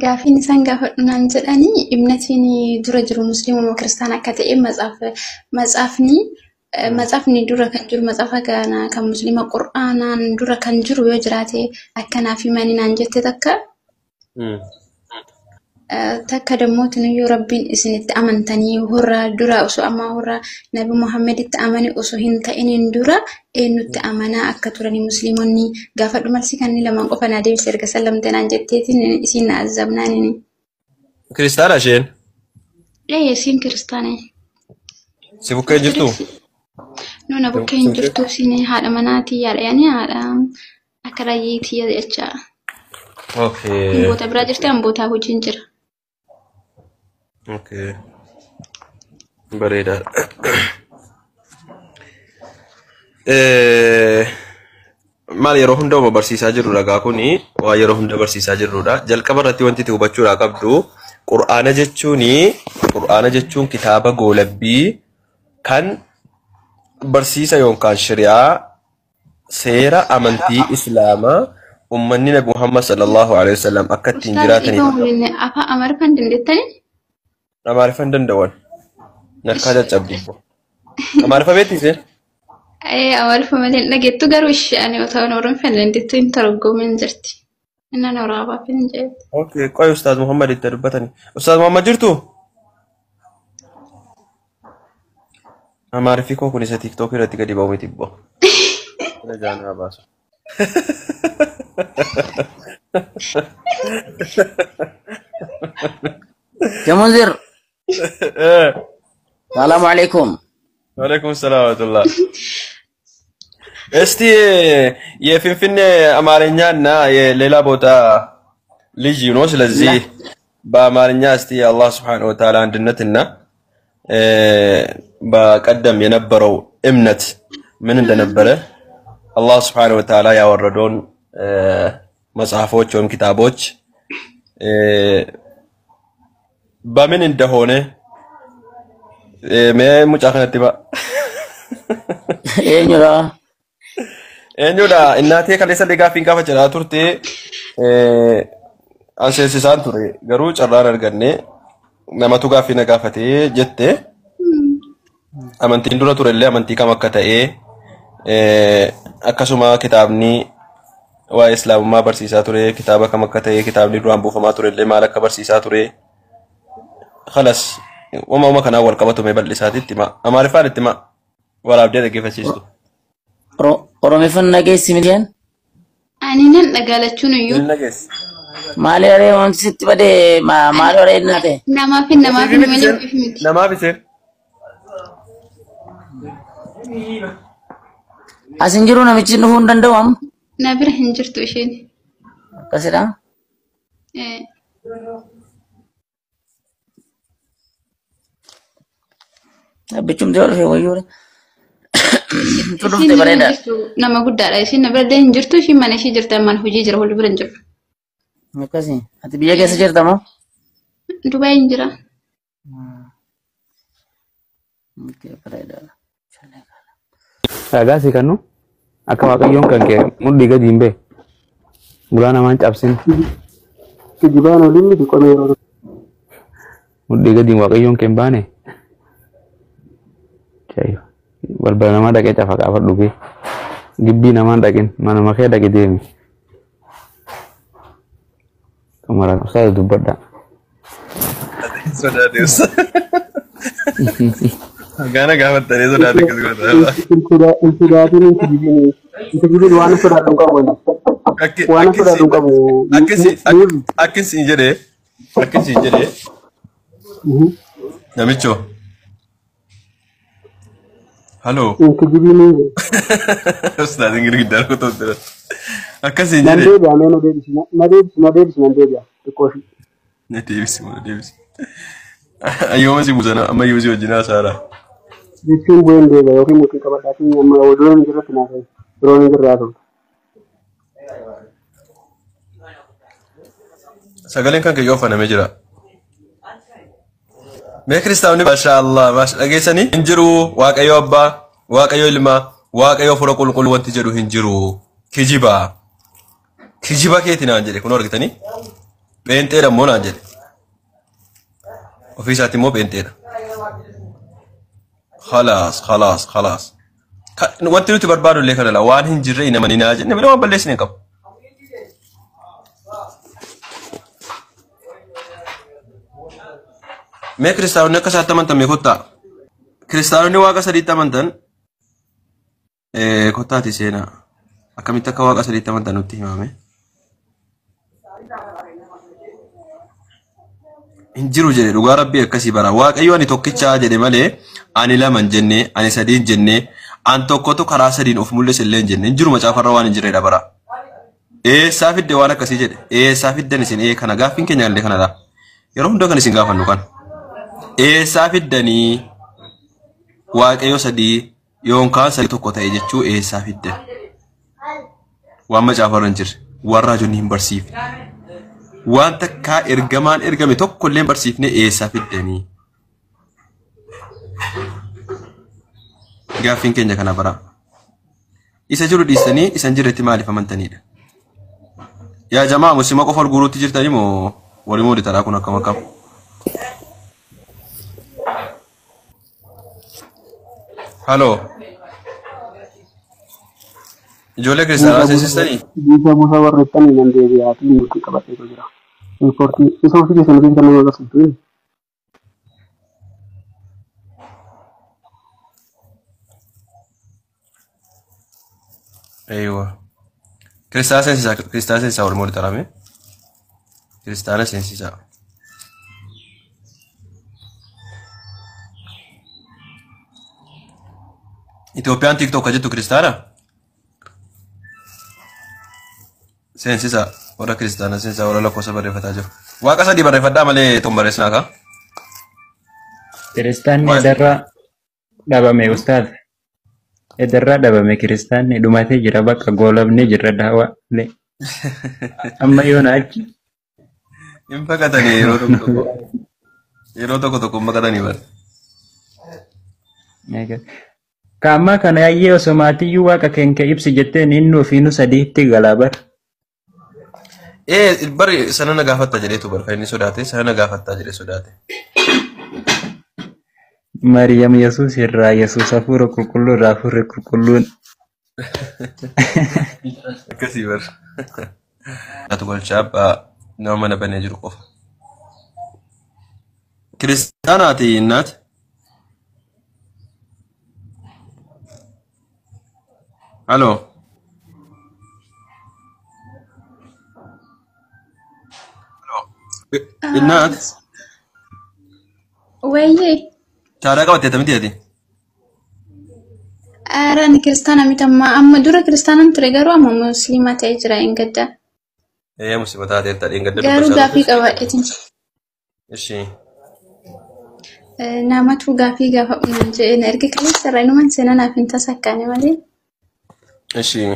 Gaafiin isaan gaafadhu naan jedhanii ibnatiin dura jiru musliima moo kiristaana akka ta'e matsaafni matsaafni dura kan jiru matsaafa kana kan musliima qur'aanaan dura kan jiru yoo jiraate akkanaaf himanii naan jette takka takka dammootiniyyuu rabbiin isinitti amantanii warra dura osoo ammaa warra nabi Muhammaditti amane osoo hin ta'iniin dura eenyutti amanaa akka turanii musliimonni gaafadhu malsi kanneen lamaan qofa naa deebise erga sallamte naan jetteetiin isiin na azabnaan. Kiristaana isheen? Ee isiin kiristaana. Si bukkee jirtu? No na bukkee hin jirtu isiin haadha manaatii yaadha yaani haadha akka raayyeetii jecha. Okay. Hamboota biraa jirti hambootaa hojiin jira. Okay. Bareedaadha. Maal yeroo hunda uma barsiisaa jirru ragaa kuni waa yeroo hunda barsiisaa jirrudha. Jalqaba irratti wanti itti hubachuudhaa qabdu Qur'aana jechuun Qur'aana jechuun kitaaba goolabbii kan barsiisa yookaan shari'aa seera amantii Islaamaa ummanni Nabi Muhammad sallallahu alaihi wasallam akka ittiin Ustaaz jiraataniif ifoo waliin afaan Amaariffaan dandeettanii? Amaariffa hin danda'an. Nakkaa caccabdi. Amaariffa beekti isheen? Ee Amaariffa malee hin dhageettu garuu ishee ani otoo Oromoffaan dandeettu hin targoomin jirti. Innan waraabaaf hin jeetti. Okay, qoy Ustaaz Muhammad itti dubbatani. Ustaaz Muhammad jirtu? Amaariffi koo kun isa TikTok irratti gadi ba'u miti bbo. Kana jaanaa baasu. Ya Munzir, salamu alaikum. Waalaikum salaam wa rahmatullah. እስቲ የፊንፊኔ አማርኛ እና የሌላ ቦታ ልጅ ነው። ስለዚህ በአማርኛ እስቲ የአላህ ስብሐነሁ ወተዓላ አንድነትና በቀደም የነበረው እምነት ምን እንደነበረ አላህ ስብሐነሁ ወተዓላ ያወረደውን መጽሐፎች ወይም ኪታቦች በምን እንደሆነ mee mucaa kanatti ba'a. Eenyudha? Eenyudha? Innaatee kaleessa illee gaaffiin gaafa jedhaa turte an seensisaan ture garuu carraan arganne namatu gaaffii na gaafatee jette amantiin dura ture illee amantii kam akka ta'e akkasuma kitaabni waa'ee islaamummaa barsiisaa ture kitaaba kam akka ta'e kitaabni duraan buufamaa ture illee maal akka barsiisaa ture kalas wama wama kanaan wal qabatu mee bal'isaati itti himaa amaariffaan itti himaa waraabdee dhaggeeffachiistu. Oromeeffan dhageessi miidiyaan? Ani nan dhagaalachuun iyyuu. Hin dhageessi. Maali aree wanti sitti badee maali aree innaa ta'e? Namaaf hin namaaf hin malee ofiif miti. Namaaf isheen. As hin jiru namichi dhufuu hin danda'u amma. Na bira hin jirtu isheen. Akkasidha. Ee. Abbichumti yoo dhufe wayyuu. Tu Isiin dhufte na bira hin bareeda. jirtu nama guddaadha. Isiin na bira illee hin jirtu ishiin mana ishii jirti ammaan hojii jira wal bira hin jirtu. Akkasi. Ati biyya keessa jirta moo? Dubaay hin jira. Okay, bareedaadha. Ragaa si kennu akka waaqayyoon kan kee mudhii gadi hin bee. Bulaa namaan cabsin. Kijibaan oliin miti qomee yeroo Mudhii gadi waaqayyoon kee hin baane. Ajaa'iba. Balbala namaa dhaqee cafa qaafa dhugee. Gibbii namaan dhaqin manuma kee dhaqe deemi. Xumuraan ustaaza dubbadha. Sodaate usta. Gaana gaafattanii sodaate akkas goota. Hin sodaatin hin kijibin hin kijibin waan sodaadhu hin qabu ani. Waan sodaadhu hin qabu. Akkin siin jedhee akkin siin jedhee namichoo. Haloo. Hin kijibin. Ustaaziin girgiddaa rukutuu jira. Akkas siin Nan jedhee. deebi'a mee na deebisi na deebisi na deebisi nan deebi'a xiqqoo ishii. Na deebisi na deebisi. Ayyooma si buusana amma iyyuu si wajjin haasaara. Jechuun bu'een deebi'a yookiin mucii qabadhaatiin amma oduun hin jirretti naa ta'e biroon hin jirre haa ta'u. Sagaleen kan kiyyoo fanamee jira. Mee kiristaanonni maashaa Allah maasha dhageessanii hin jiru waaqayyo abbaa waaqayyo ilmaa waaqayyo fura qulqulluu wanti jedhu hin jiru kijiba kijiba keeti naan jedhe kun argitanii Pheenxeedha immoo naan jedhe. Ofii isaatti immoo pheenxeedha. Khalaas khalaas khalaas. Wanti nuti barbaadu illee kana la waan hin jirre hin amaninaa jenne malee waan balleessine hin qabu. Mee kiristaanonni akka isaatti amantan mee kottaa. Kiristaanonni waaqa sadiitti amantan kottaati seenaa. Akkamitti akka waaqa sadiitti amantan nutti himame. Hin jiru jedhe dhugaa rabbii akkasii bara. Waaqayyo ani tokkichaa jedhe malee ani lama hin jenne ani sadii hin jenne an tokkotu karaa sadiin of mul'ise illee hin jenne hin jiru macaafarra waan hin jirredha bara. Eessaa fidde waan akkasii jedhe eessaa fiddan isin ee kana gaaffiin keenya illee kanadha. Yeroo hunda kan isin gaafannu kan. Eessaa fiddanii waaqayyo sadii yookaan sadii tokko ta'e jechuu eessaa fiddan. Waan macaafarra hin jirre waan raajonni hin barsiifne. Waan takkaa ergamaan ergame tokko illee hin barsiifne eessaa fiddanii. Gaaffiin keenya kana bara. Isa jiru dhiistanii isa hin jirretti maaliif amantanidha? Yaa jamaa muslima qofa ol guuruutti jirtanii moo warri moodi taraa kun akkam akkam? Haloo. Ijoollee kiristaanaa seensistanii? Buusa buusa barreeffamni nan deebi'aatii murtii qabatee jira. Ispoortii isa ofii keessan keessa nama agarsiiftu. Eeywa. Kiristaana seensisaa kiristaana seensisaa warri moodi taraame. Kiristaana seensisaa. Itoophiyaan TikTok ka jettu kiristaana? Seensisaa warra kiristaana seensisaa warra lakkoofsa barreeffataa jiru. Waaqa sadii barreeffadhaa malee tokko barreessinaa kaa? Kiristaanni edarraa dhabame ustaaz. Edarraa dhabame kiristaanni dhumatee jira bakka goolabnee jirra daawwaa. Amma yoona achi. Hin baqatanii yeroo tokko tokko. Yeroo tokko tokko hin baqatanii bara. Kaammaa kana yaayyee osoo maatiyyuu waaqa keenya ibsi jetteen inni ofiinuu sadiitti galaa bara. Ee bari sana na gaafatta jedheetu bara kan inni sodaate sana na gaafattaa jedhee sodaate. Maryam Yesuus irraa Yesuus hafuura qulqulluu irraa hafuurri qulqulluun. Akkasii bara. Atu galchaa abbaa nama mana banee jiru qofa. Kiristaanaati innaati. Haloo. Innaat. Wayyee. Shaadaa qabattee miti ati? Ara ani kiristaana miti amma amma dura kiristaanan ture garuu amma musliima ta'ee jira hin gadda. Ee musliima taateerta dheengadda Garuu dubbachaa gaafii turte. qaba itin. Ishii. Namatu gaafii gaafa naan jedhe na erga kaleessa irraa inuman seenaa naaf hin tasakkaane malee. Ishii.